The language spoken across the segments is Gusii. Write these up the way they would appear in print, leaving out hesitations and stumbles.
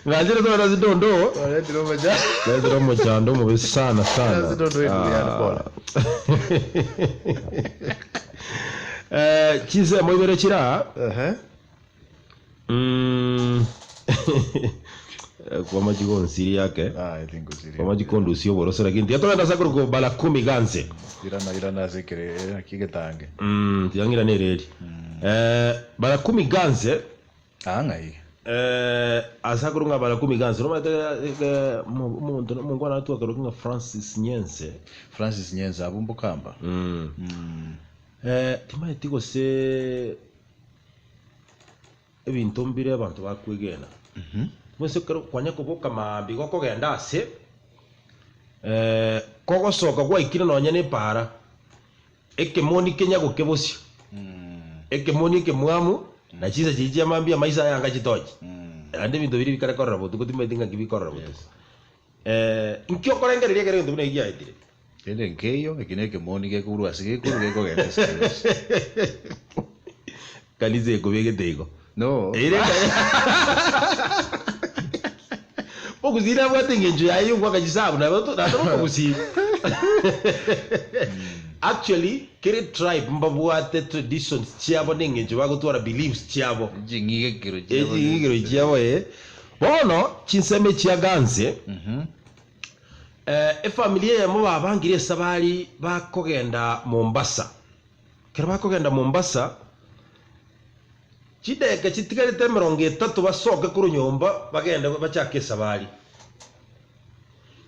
Ng'anchire togende ase dondoo. Twaretire omochando. Twaretire omochando omobe sana sana. Ase dondoo endugu yane pole. Eh, chinsemo ibere chire aa. Ehe. Mm. Kwama chigonsirie ake. Ah, I think osirie. Kwama chikondusia oboroso lakini tiga togende ase akorokwa Balakumi Ganze. Irana irana ase ekere naki egetange. Mm, tiga ng'irane ereri. Eh, Balakumi Ganze Aa ng'ai? Eh, ase akorokwa ng'a Balakumi Ganze nomanyete eh, omo- omonto omongwana natwe akorokwa ng'a Francis Nyense. Francis Nyense abwo Mbokamba. Mm. Mm. Eh, timanyeti gose ebinto mbire abanto bakwegena. Gose ekero kwanya koboka maambia igo okogenda ase, kogosoka gwaikire nonye na epaara, ekemoni kenya gokebosio, ekemoni ekemwamu, na chinsa chiria chia maambia amaiso aye anga chitochi. Naende ebinto biria bikare korora botuko timanyeti ng'aki bikorora botuko. Inki okorengereria ekero egento buna eki giaetire? Kende nkeiyo, eki nekemoni gekorwa ase gekorwa gekogenda ase kegose. Kanisa ekobegete igo. No. Eire Omogusii nabwate engencho yaye yogoaka chisabu nabo to- natore omogusii. Actually kere tribe mbabwate traditions chiabo na engencho bagotwara beliefs chiabo. Ching'igekero chiabo. Eching'igekero chiabo eh. Bono chinsemo echia ganse Efamiri eyemo babangire esabari bakogenda Mombasa. Ekero bakogenda Mombasa, chidakika chitigarete emerongo etato basoke korwa nyomba bagende bachake esabari.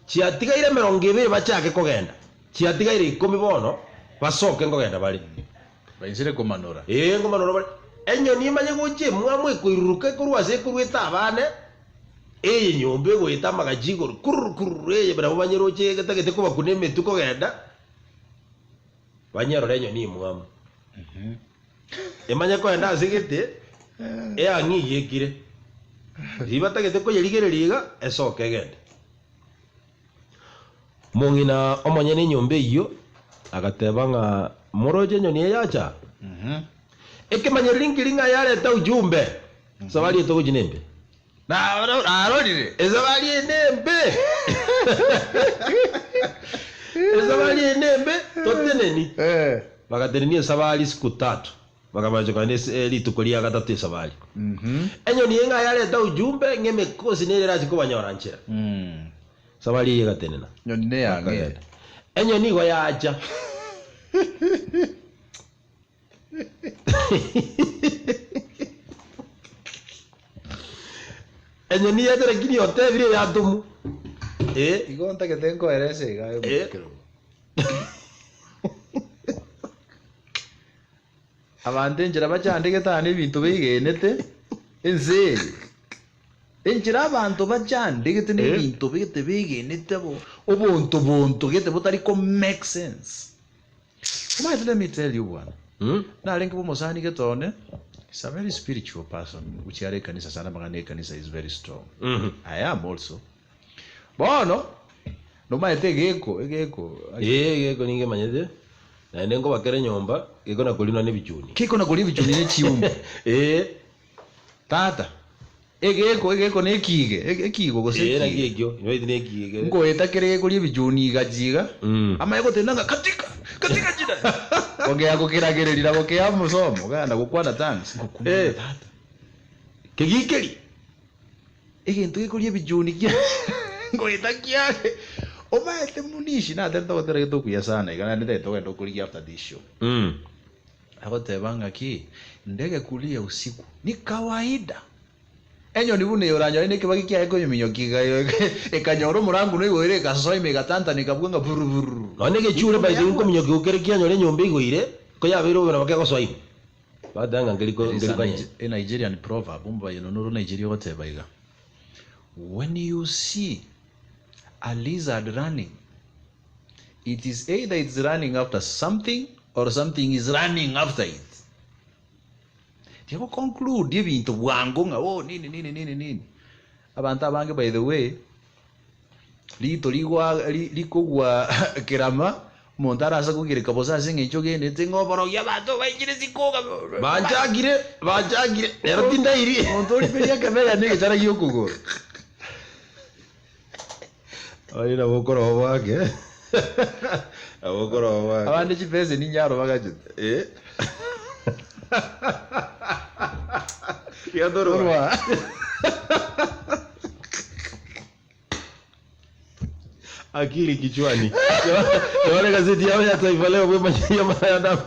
Chiatigaire emerongo ebere bachake kogenda, chiatigaire ikomi bono basoke nkogenda bare. Bainsire komanora. Ee, nkomanora bare. Enyoni emanye gocha emwamu ekoiruruka ekorwa ase ekorwete abane, Eye nyomba egoeta amagacho igoro, kururu kururu, eye barabwo banyeroche egetagete kobakuna emetwe kogenda, banyerore enyoni emwamu. Emanye kogenda ase gete, eang'e iyekire. Riria batagete koyerigereria iga, esoke egende. Omong'ina omonyene enyomba eyio agateba ng'a moroche enyoni eye yacha? Ekemanyererio nkeri ng'a yareta ujumbe, esabari eye togochia nembe. Narorire. Esabari eye nembe. Esabari eye nembe toteneni. Bagatenenia esabari siku tatu. Bakamanya kogenda ase rituko ria gatato esabari. Enyoni eye ng'a yareta ujumbe ng'a emekosi nere erache kobanyora nchera. Esabari eyio egatenena. Enyoni neyang'e. Bakagenda. Enyoni igo yacha. Enyoni yacha lakini otebire eyatomu. Eh. Igo ntagete nkoerese iga aye Eh. omokerogo. Abanto enchera bachandegete aa nebinto begenete ense eye. Enchera abanto bachandegete nebinto gete begenete bo obonto bonto gete botari ko make sense. Omanyete let me tell you bwana, narenge bwa omosani gete one, he's a very spiritual person, gochia are ekanisa sana amang'ana ya ekanisa is very strong. I am also. Bono, nomanyete egeko, egeko. Ee, egeko nigo emanyete, naende nkoba kere nyomba, gekona korinwa nebichuni. Gekona koria ebichuni ne chiumbu. Ee. Tata, egeko, egeko ne ekiige, ekiigo gose Ee, naki ekiige. ekio, nimanyete ne ekiige kere. Nkoeta kere gekoria ebichuni igachi iga, Mm. amanye gotenda ng'a katika, katika jina. Kogea gokeragereria na gokea omosomo, ogenda gokwana tongues, ngokumia Eh. tata. Kegikeri. Egento gekoria ebichuni kia ngoeta kiare omaete munishi natebete ogotera gete okuya sana iga naende ntagete togende okorigia after this show. Mm. Agoteba ng'aki ndege kulia usiku ni kawaida. Enyoni buna eye oranyore nekebaki kiaye koyominyokia iga ekanyora omorangu noigoire egasoa ime egatantana ekabua ng'a buruburu. Nonya egechure by the way nkominyokia kere kianyora enyomba eigoire, koyabeire bobe nabo kegosoa ime. Bagoteba ng'a nkeri ko There is nkeri a konye. Nige- a Nigerian proverb, omobayeno noro Nigeria ogoteba iga, When you see a lizard running, it is either it's running after something or something is running after it. Tiga go conclude ebinto bwango ng'a oh nini nini nini nini. Abanto abange by the way, Rito rigwa rikogwa kerama, omonto arase kogereka bosa ase engencho ogenderete ng'a oborogi abanto baikire isiko iga. Banchakire, banchakire, nero tindairi. Omonto orimeria ekebeya na egechara gi'okogoro. Oria nabo okoroba obwake. Nabo okoroba obwake. Abande chibesa ninyaro bagachete. Eh. Iga torwa. Torwa. Akili kichwani. Tore gazeti yao ya Taifa Leo bwemanyia amayanda.